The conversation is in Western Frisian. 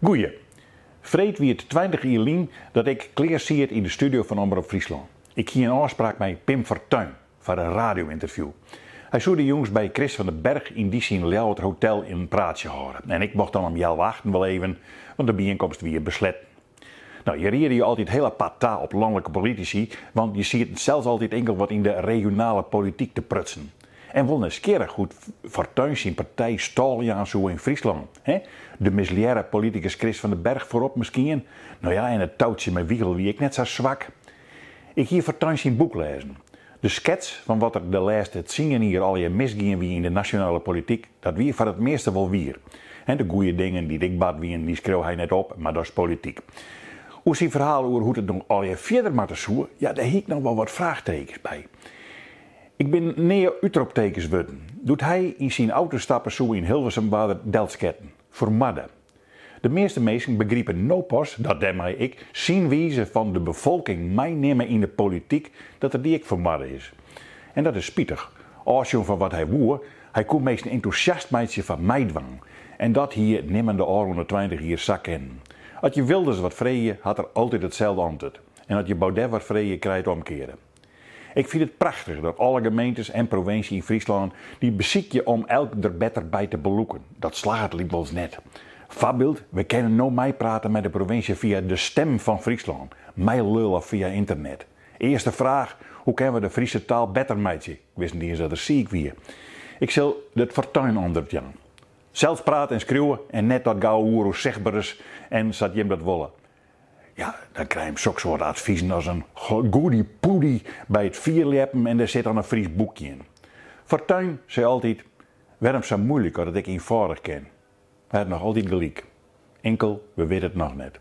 Goeie. Freed wie it 20 jier lyn dat ik klear siet yn de studio fan Omrop Fryslân. Ik hie in ôfspraak mei Pim Fortuyn foar in radio-ynterview. Hy soe de jûns by Chris van den Berg yn dy syn Ljouwerter hotel in praatsje hâlde. En ik mocht dan om healwei achten wol even, want de byienkomst wie besletten. No, je riede je altyd hiel apart ta op lanlike politisy, want je sieten sels altyd inkeld wat yn de regionale polityk te prutsen. En wol nijsgjirrich hoe't Fortuyn syn partij stâl jaan soe yn Fryslân, hè? De mislearre politikus Chris van den Berg foarop miskien? No ja, en it toutsje mei Wiegel wie ek net sa swak. Ik hie Fortuyn syn boek lêzen. De skets fan wat der de lêste tsien jier allegear misgien wie yn de nasjonale polityk, dat wie foar it measte wol wier. En de goeie dingen dy't ek bard wienen, dy skreau hy net op, mar dat is polityk. Oer syn ferhaal oer hoe't it no allegear fierder moatte soe, ja, dêr hie ik noch wol wat fraachtekens by. Ik bin nea útroptekens wurden. Doe't hy yn syn auto stappe soe yn Hilversum waard er delsketten, fermoarde. De measte minsken begripe no pas dat dêrmei ek syn wize fan de befolking meinimme yn de polityk, dat er dy ek fermoarde is. En dat is spitich. Ofsjoen fan wat hy woe, hy koe minsken entûsjast meitsje foar meidwaan. En dat hie nimmen de ôfrûne 20 jier sa kinnen. As je Wilders wat freegje, hat er altyd itselde antwurd. En as je Baudet wat freegje, krije it omkearde. Ik fyn it prachtich dat alle gemeentes en provinsje yn Fryslân dy besykje om elk der better by te belûken. Dat slagget lykwols net. Foarbyld, we kinne no meiprate mei de provinsje fia De Stem fan Fryslân, meilulle fia ynternet. Earste fraach, hoe kinne we de Fryske taal better meitsje? Ik wist net iens dat er siik wie. Ik sil it Fortuyn antwurd jaan. Sels prate en skriuwe en net dat geouwehoer oer sichtberens en sa't jim dat wolle. Ja, dan krije jim soksoarte advizen as in goedypoedy by it fierljeppen en dêr sit dan in Frysk boekje yn. Fortuyn sei altyd, Wêrom sa muoilik as it ek ienfâldich kin? Hy hat noch altyd gelyk. Inkel, we witte it noch net.